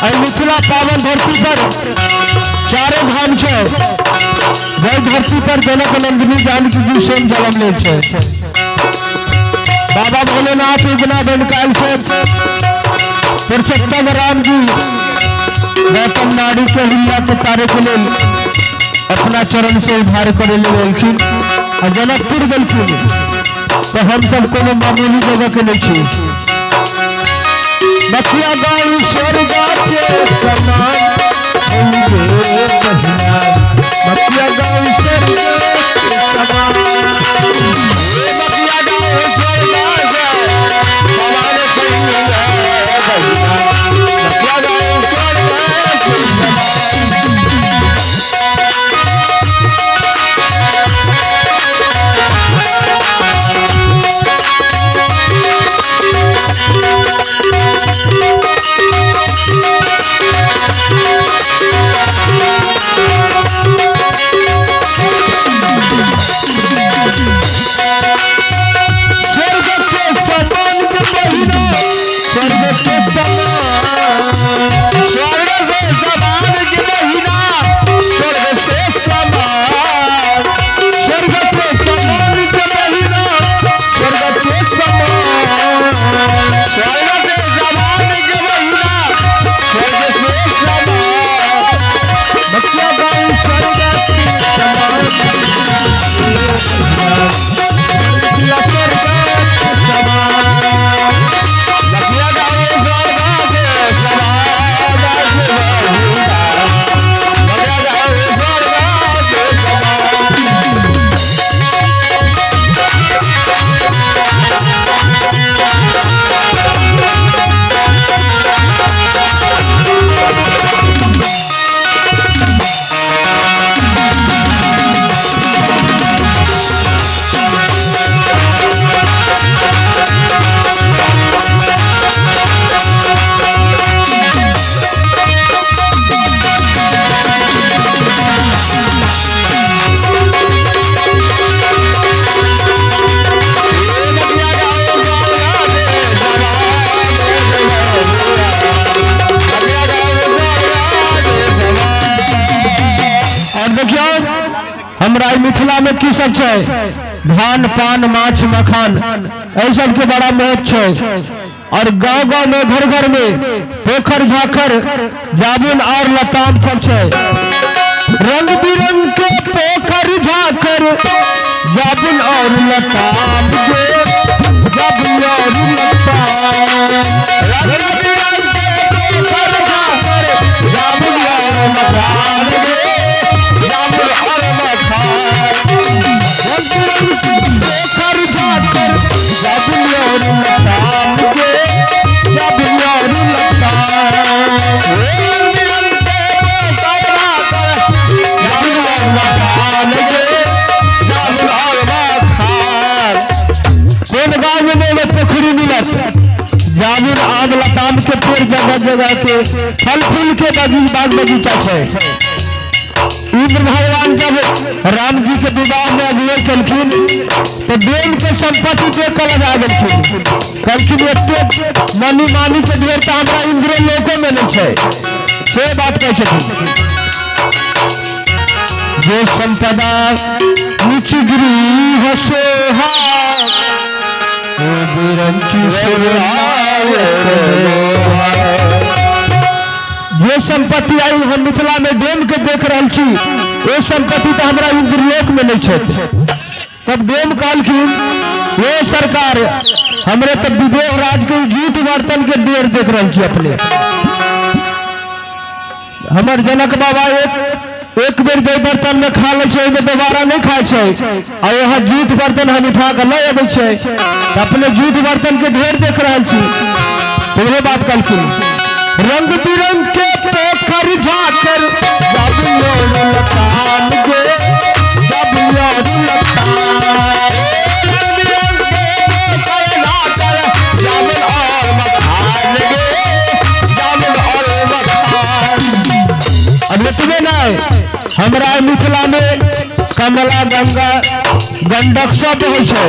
एहि मिथिला पावन धरती पर चारो धाम छै। जय धरती पर जनक नंदिनी जानकी जी स्वयं जन्म लेल छै। बाबा भोलेनाथ उगना बनकाल से पुरुषोत्तम राम जी गौतम नाड़ी के हिल्ला के तारे के लेल अपना चरण से उद्धार करे लेल एलखिन आ जनकपुर गेलखिन। तो हम सब कोनो मामूली जगह के नहीं छी। बखिया गाँव स्वर्ग के समान होई गे बहिना, बखिया गाँव स्वर्ग के समान। बखिया गाँव स्वर्ग के समान होई गे बहिना, बखिया गाँव स्वर्ग के समान। स्वर्ग के समान के बहिना, स्वर्ग के समान, स्वर्ग से समान के बहिना, स्वर्ग से समान, स्वर्ग से समान के बहिना, स्वर्ग के समान, स्वर्ग से समान के बहिना, स्वर्ग से समान। बच्चा गाँव स्वर्ग के समान, बच्चा स्वर्ग के समान। बखिया गाँव स्वर्ग के समान बहिना, बखिया गाँव स्वर्ग के समान। बखिया गाँव स्वर्ग के समान बहिना, बखिया गाँव स्वर्ग के समान। और देखियो हमरा ई मिथिला में की सब छै, धान पान माछ मखान एहि सब के बड़ा महत्व छै। और गांव गांव में घर घर में पोखर झाखर जामुन और लताम सब छै। रंग बिरंग के पोखर झाखर जामुन और लताम के, जामुन और लताम, रंग बिरंग के पोखर झाखर जामुन और मखान गे, जामुन और मखान। रंग बिरंग के पोखर झाखर जामुन और लताम के, जामुन और लताम, रंग बिरंग के पोखर झाखर जामुन और मखान गे, जामुन और मखान। कोन गाँव में एगो पोखरी मिलत जामुन आम लताम के पेड़ जगह जगह के फल फूल के बाग बगीचा छै। इंद्र भगवान जब राम जी के विवाह में अगुवे केलखिन तो देव के संपत्ति देख के लगा देलखिन। कहलखिन एते मनी मानी के ढेर तो हमरा इंद्र लोको में नहीं छै। से बात कहै छथिन जे संपदा निच गृह सोहा ओ बिरंची जे संपत्ति आई हम मिथिला में डेम के देख रहल छी, ओ संपत्ति तो हमरा इंद्रलोक में नहीं छै। तब डेम कहलखिन ये सरकार हमरे तो विदेह राज के जूट बर्तन के ढेर देख रहल छी अपने। हमर जनक बाबा एक एक बेर जे बर्तन में खा लै छै ओहिमे दोबारा नहीं खाइ छै, आ यहाँ जूट बर्तन हम उठा के लऽ अबै छै तऽ अपने जूट बर्तन के ढेर देख रहल छी। तो वह बात कहलखिन रंग बिरंग के पोखर झाखर जामुन और लताम गे, जामुन और लताम, रंग बिरंग के पोखर झाखर जामुन और मखान गे, जामुन और मखान। अब एतबे नहीं हमरा मिथिला में कमला गंगा गंडक सब बहै छै।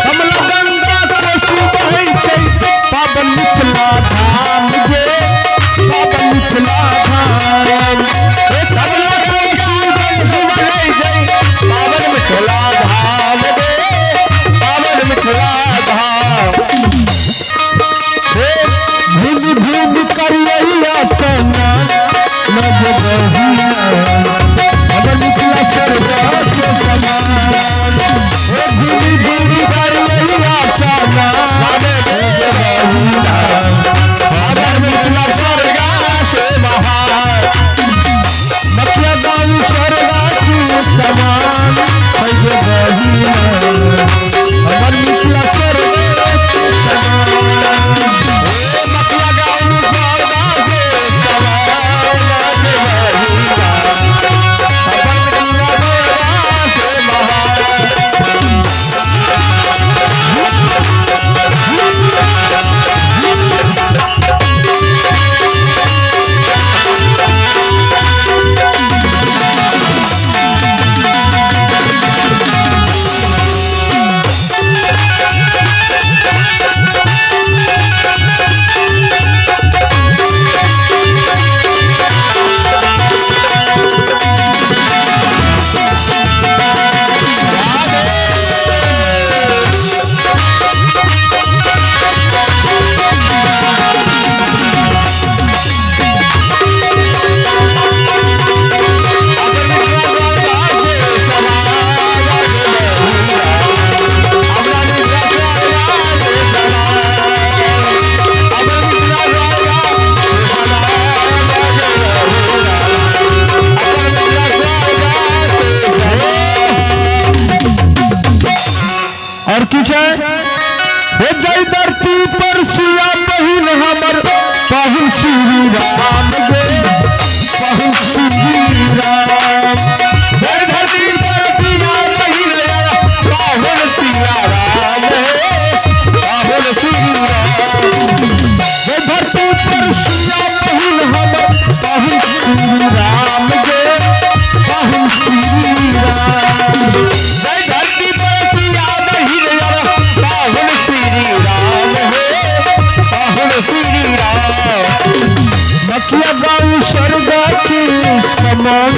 कमला गंगा कोसी बहै छै पावन मिथिला धाम गे, पावन घूमि करिया सना लग बहिना, हमर मिथिला स्वर्ग के समान। हे घूमि घूमि करिया सना लग बहिना, हमर मिथिला स्वर्ग से महान। मकिया गाँव स्वर्ग के समान है गे बहिना, हमर मिथिला स्वर्ग के समान। मकिया गाँव स्वर्ग से समान गे बहिना, हमर मिथिला स्वर्ग से महान। हमर मिथिला स्वर्ग से समान गे बहिना, हमरा मिथिला स्वर्ग से समान। हमर मिथिला स्वर्ग से समान गे बहिना, हमर मिथिला स्वर्ग से समान। और की छै? हे जय धरती पर सिया बहिन हमर पाहुन श्री राम गे, पाहुन श्री राम। जय धरती पर सिया बहिन पाहुन सिया राम हे, पाहुन श्री राम। हे धरती पर सिया बहिन हमर पाहुन श्री राम गे, पाहुन श्री राम। जय धरती पर सिया बहिन पाहुन श्री राम हे, पाहुन श्री राम। मकिया गाँव स्वर्ग के समान